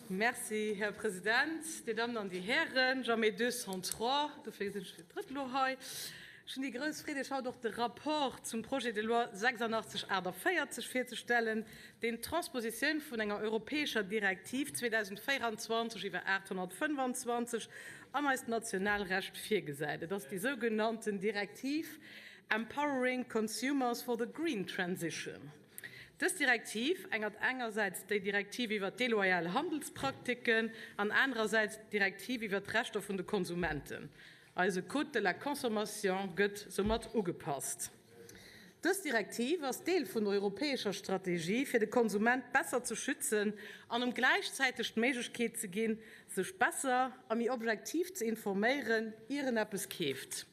Merci, Här President, Dir Dammen an Dir Hären. Jamais deux sans trois, dofir sinn ech fir d'drëtt elo hei. Ech hunn déi grouss Freed, Iech haut och de Rapport zum Projet de loi 8648 virzestellen, deen d'Transpositioun vun enger europäescher Direktiv 2024 iwwer 825 an eist Nationalrecht virgesäit. Et ass déi sougenannten Direktiv Empowering Consumers for the Green Transition. Dës Direktiv ännert engersäits déi Direktiv iwwert deloyal Handelspraktiken an anerersäits d'Direktiv iwwert d'Rechter vun de Konsumenten. Eise Code de la consommation gëtt soumat ugepasst. Dës Direktiv ass Deel vun der europäescher Strategie, fir de Konsument besser ze schützen an em gläichzäiteg d'Méiglechkeet ze ginn, sech besser a méi objektiv ze informéieren, ier en eppes keeft.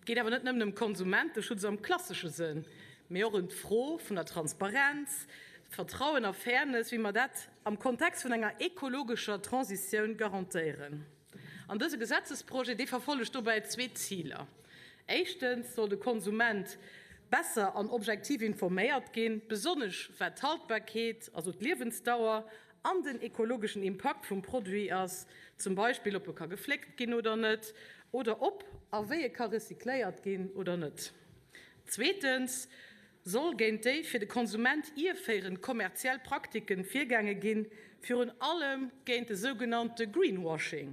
Et geet awer net nëmmen ëm Konsumenteschutz am klassesche Sënn, mee och ëm d'Fro vun der Transparenz, Vertrauen a Fairness, wéi mer dat am Kontext vun enger ekologescher Transitioun garantéieren. An dëse Gesetzesprojet, dee verfollegt dobäi zwee Ziler. Éischtens soll de Konsument besser an objektiv informéiert ginn, besonnesch wat d'Haltbarkeet, also d'Liewensdauer, an den ekologeschen Impakt vum Produit ass, zum Beispill ob e ka gefléckt ginn oder net, oder ob a wéi e ka recycléiert ginn oder net. Zweetens soll géint déi fir de Konsument ierféierend kommerziell Praktiken virgaange ginn, virun allem géint de sougenannte Greenwashing.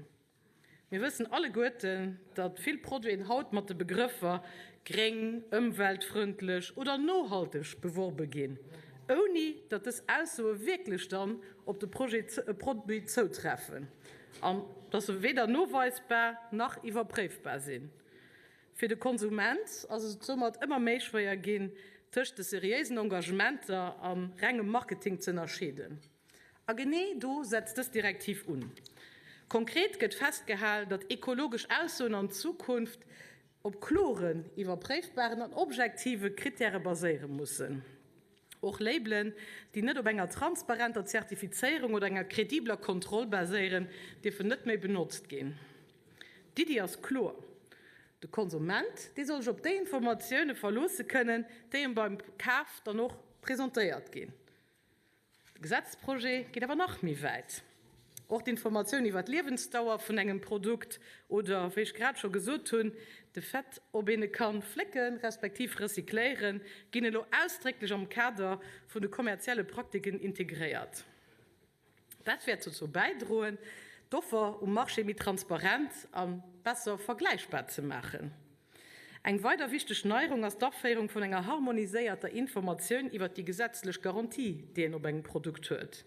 Mir wëssen alleguerten, datt vill Produiten haut mat de Begrëffer gréng, ëmweltfrëndlech oder nohalteg beworbe ginn, ouni datt dës Aussoe wierklech dann op de Produit zoutreffen an datt se weder noweisbar nach iwwerpréifbar sinn. Fir de Konsument ass et soumat ëmmer méi schwéier ginn, tëscht de seriéisen Engagementer a rengem Marketing ze ënnerscheeden. A genee do setzt dës Direktiv un. Konkret gëtt festgehal, datt ekologesch Aussoen an Zukunft op kloren, iwwerpréifbaren an objektive Krittäre baséiere mussen. Och Labelen, déi net op enger transparenter Zertifizéierung oder enger kredibeler Kontroll baséieren, dierfen net méi benotzt ginn. D'Iddi ass kloer, De Konsument, dee soll sech op déi Informatioune verloosse kënnen, déi em beim Kaf dann och presentéiert ginn. De Gesetzprojet geet awer nach méi wäit. Och d'Informatioun iwwer d'Liewensdauer vun engem Produkt oder, wéi ech grad scho gesot hunn, de Fait, ob een e ka flécken, respektiv recycléieren, ginn elo ausdrécklech am Kader vun de kommerzielle Praktiken integréiert. Dat wäert dozou bäidroen, d'Offer um Marché méi transparent a besser vergläichbar ze maachen. Eng weider wichteg Neierung ass d'Aféierung vun enger harmoniséierter Informatioun iwwert déi gesetzlech Garantie, déi een op engem Produkt huet.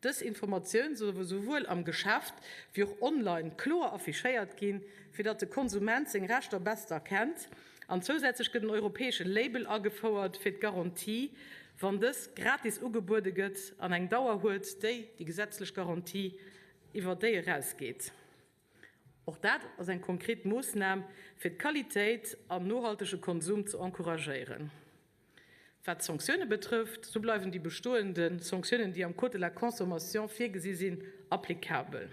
Dës Informatioun soll esouwuel am Geschäft wéi och online kloer affichéiert ginn, fir datt de Konsument seng Rechter besser kennt. An zousätzlech gëtt en europäesche Label agefouert fir d'Garantie, wann dës gratis ugebuede gëtt an eng Dauer huet, déi déi gesetzlech Garantie iwwer déi erausgeet. Och dat ass eng konkret Moossnam, fir d'Qualitéit an nohaltege Konsum ze encouragéieren. Wat d'Sanktioune betrëfft, sou bleiwen déi bestoende Sanktiounen, déi am Code de la consommation virgesi sinn, applicabel.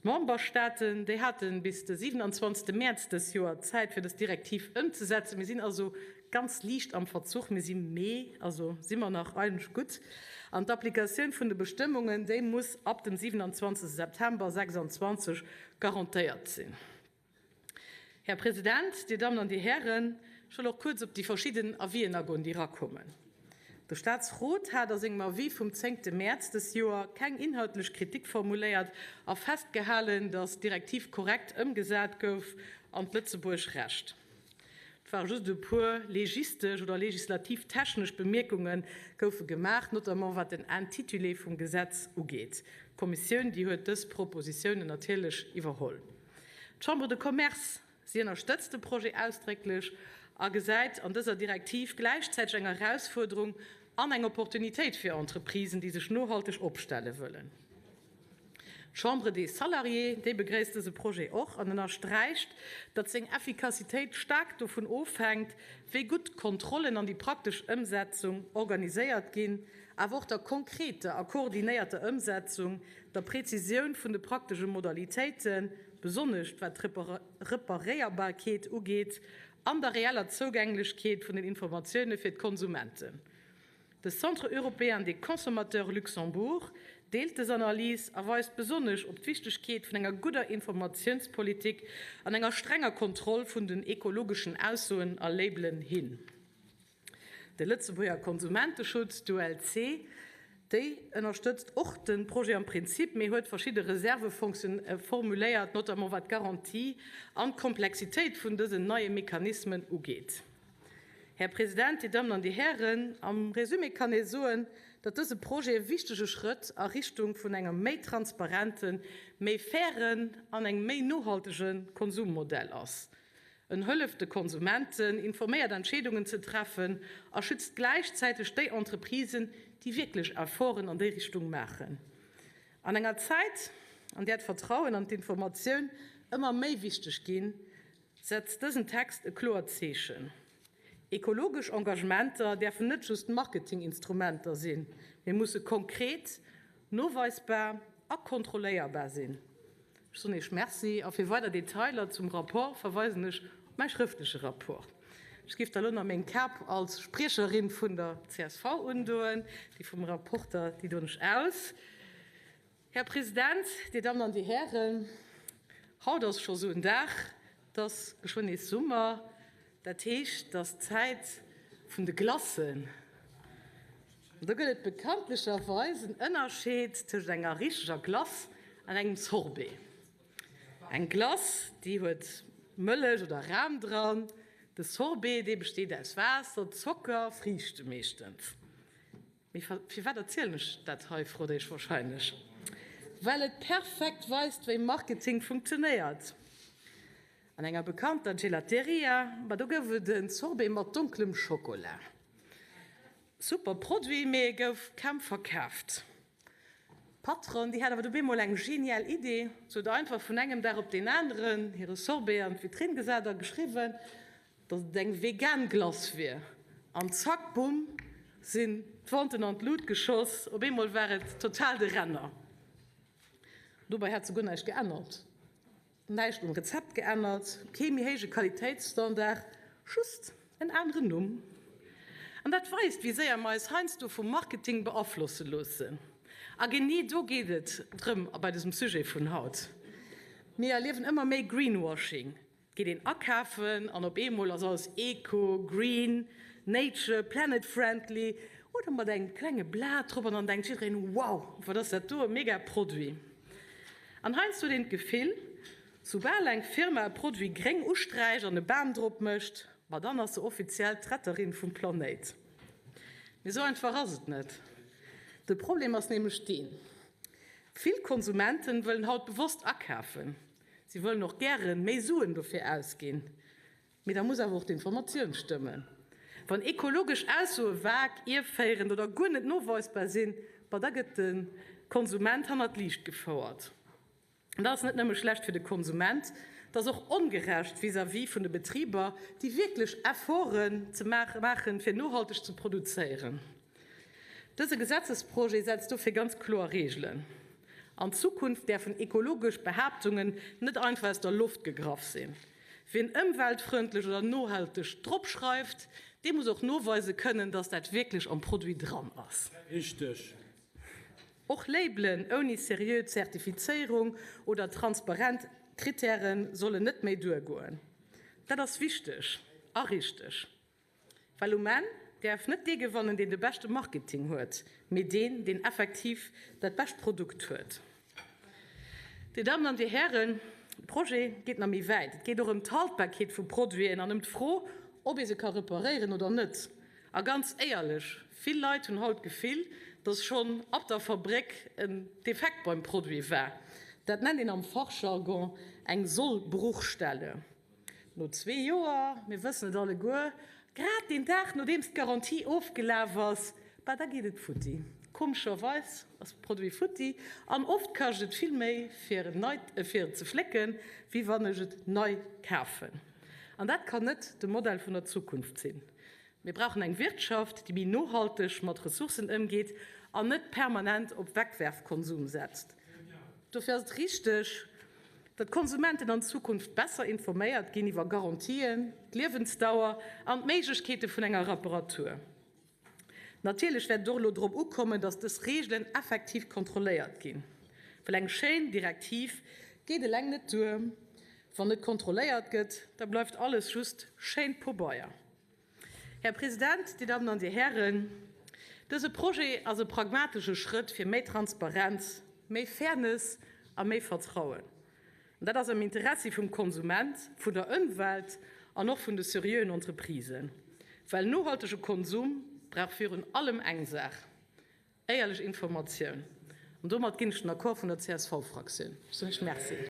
D'Memberstaaten, déi hate bis de 27. Mäerz dës Joer Zäit, fir dës Direktiv ëmzesetzen. Mir sinn also Ganz liicht am Verzuch, mir si Mee, also si mer nach eigentlech gutt. An d'Applikatioun vun de Bestëmmungen, déi muss ab dem 27 September 26 garantéiert sinn. Här President, Dir Dammen an Dir Hären, ech wëll och kuerz op déi verschidden Avisen agoen, déi erakommen. De Statsrot hat a sengem Avis vum zéngte Mäerz dës Joer keng inhaltlech Kritik formuléiert a festgehalen, datt d'Direktiv korrekt ëmgesat gouf an d'Lëtzebuerg Recht. Et ware just e puer legistesch oder legislativ-technesch Bemierkunge goufe gemaach, notamment wat den Intitulé vum Gesetz ugeet. D'Kommissioun, déi huet dës Propositiounen natierlech iwwerholl. D'Chambre de Commerce, si ënnerstëtzt de Projet ausdrécklech a gesäit an dëser Direktiv gläichzäiteg eng Erausfuerderung an eng Opportunitéit fir Entreprisen, déi sech nohalteg opstelle wëllen. D'Chambre des Salariés, déi begréisst dëse Projet och an ënnersträicht, datt seng Effikassitéit staark dovun ofhänkt, wéi gutt d'Kontrollen an déi praktesch Ëmsetzung organiséiert ginn, awer och der konkreter a koordinéierter Ëmsetzung, der Präzisioun vun de praktesche Modalitéiten, besonnesch wat d'Reparéierbarkeet ugeet, an der reeller Zougänglechkeet vun den Informatioune fir d'Konsumenten. De Centre européen des consommateurs Luxembourg, Deelt dës Analys a weist besonnesch op d'Wichtegkeet vun enger gudder Informatiounspolitik an enger strenger Kontroll vun den ekologeschen Aussoen a Labelen hin. De Lëtzebuerger Konsumenteschutz, d'ULC, déi ënnerstëtzt och de Projet am Prinzip, mee huet verschidde Reserve formuléiert, notamment wat d'Garantie an d'Komplexitéit vun dësen neie Mechanismen ugeet. Här President, Dir Dammen an Dir Hären, am Résumé kann ee soen, datt dëse Projet e wichtege Schrëtt a Richtung vun engem méi transparenten, méi fairen an engem méi nohaltege Konsummodell ass. En hëlleft de Konsumenten, informéiert Entscheedungen ze treffen a schützt gläichzäiteg déi Entreprisen, déi wierklech Efforten an déi Richtung maachen. An enger Zäit, an där d'Vertrauen an d'Informatioun ëmmer méi wichteg ginn, setzt dësen Text e kloert Zeechen, Ekologesch Engagementer däerfen net just Marketinginstrumenter sinn, mee musse konkret, noweisbar a kontrolléierbar sinn. Ech soen Iech Merci a fir weider Detailer zum Rapport verweisen ech op mäi schrëftleche Rapport. Ech géif da lo nach meng Kap als Spriecherin vun der csv undoen, déi vum Rapporter, déi doen ech aus. Här President, Dir Dammen an Dir Hären, haut ass scho sou en Dag, et ass geschwënn nees Summer, dat heescht, et ass d'Zäit vun de Glacen. An do gëtt et bekanntlecherweis en Ënnerscheed tëscht enger richteger Glace an engem Sorbet. Eng Glace, déi huet Mëllech oder Ram dran, de Sorbet, dee besteet aus Waasser, Zocker, Friichte meeschtens. Mee firwat erzielen ech dat hei, frot Iech warscheinlech. Well et perfekt weist, wéi Marketing funktionéiert. An enger bekannter Gelateria, ma do gouf et en Sorbet mat donklem Schokola. Super Produit, mee e gouf kaum verkaaft. D'Patronne, déi hat awer du bemol eng genial Idee, Se huet einfach vun engem Dag op deen aneren hire Sorbet an d'Vitrinn gesat a geschriwwen, Datt et eng vegan Glace wier. An zack, bumm, sinn d'Venten an d'Lut geschoss. Op eemol war et total de Renner. Dobei hat se guer näischt geännert. Näischt um Rezept geännert, kee méi héije Qualitéitsstandard, just en aneren Numm. An dat weist, wéi séier mer eis heiansdo vum Marketing beaflosse loossen. A genee do geet et drëm bei dësem Sujet vun haut. Mir erliewen ëmmer méi Greenwashing. Geet een akafen an op eemol ass alles eco, green, nature, planet friendly oder mat engem klenge Blat drop an dann denkt jiddereen, wow, wat ass dat do e mega Produit. An heiansdo huet een d'Gefill, soubal eng Firma e Produit gréng usträicht an e Bam drop mécht, ma dann ass se offiziell d'Retterin vum Planéit. Mee esou einfach ass et net. De Problem ass nämlech deen, vill Konsumenten wëllen haut bewosst akafen. Si wëllen och gäre méi Suen dofir ausginn, mee da muss awer och d'Informatioun stëmmen. Wann ekologesch Aussoe vag, ierféierend oder guer net noweisbar sinn, ma da gëtt de Konsument hannert d'Liicht gefouert. An dat ass net nëmme schlecht fir de Konsument, et ass och ongerecht vis-à-vis vun de Betriber, déi wierklech Efforten ze maachen, fir nohalteg ze produzéieren. Dëse Gesetzesprojet setzt dofir ganz kloer Reegelen. An Zukunft däerfen ekologesch Behaaptungen net einfach aus der Loft gegraff sinn. Wien ëmweltfrëndlech oder nohalteg drop schreift, dee muss och noweise kënnen, dass dat wierklech am Produit dran ass. Richteg. Och Labelen ouni seriö Zertifizéierung oder transparent Krittäre sollen net méi duergoen. Dat ass wichteg a richteg. Well um Enn däerf net dee gewannen, deen de beschte Marketing huet, mee deen, deen effektiv dat bescht Produkt huet. Dir Dammen an Dir Hären, de Projet geet nach méi wäit. Et geet och ëm d'Haltbarkeet vu Produiten an ëm d'Fro, ob ee se ka reparéieren oder net. A ganz éierlech, vill Leit hunn haut d'Gefill, dass schonn ab der Fabréck en Defekt beim Produit war. Dat nennt een am Fachjargon eng Sollbruchstelle. No zwee Joer, mir wëssen et alleguer, grad deen Dag nodeems d'Garantie ofgelaf ass, bah da geet et futti. Komescherweis ass de Produit futti an oft kascht et vill méi fir en nei fir et ze flécken, wéi wann ech et nei kafen. An dat kann net de Modell vun der Zukunft sinn. Mir brauchen eng Wirtschaft, déi méi nohalteg mat Ressourcen ëmgeet an net permanent op Wegwerfkonsum setzt. Dofir ass et richteg, datt d'Konsumenten an Zukunft besser informéiert ginn iwwer Garantien, d'Liewensdauer an d'Méiglechkeete vun enger Reparatur. Natierlech wäert et och elo drop ukommen, dass dës Reegelen effektiv kontrolléiert ginn, well eng schéin Direktiv geet eleng net duer. Wann net kontrolléiert gëtt, da bleift alles just schéint Pobeier. Här President, Dir Dammen an Dir Hären, dëse Projet ass e pragmatesche Schrëtt fir méi Transparenz, méi Fairness a méi Vertrauen. An dat ass am Interessi vum Konsument, vun der Ëmwelt an och vun de seriöen Entreprisen. Well nohaltege Konsum brauch virun allem eng Saach, éierlech Informatioun. An domat ginn ech den Accord vun der CSV-Fraktioun. Ech soen Iech Merci.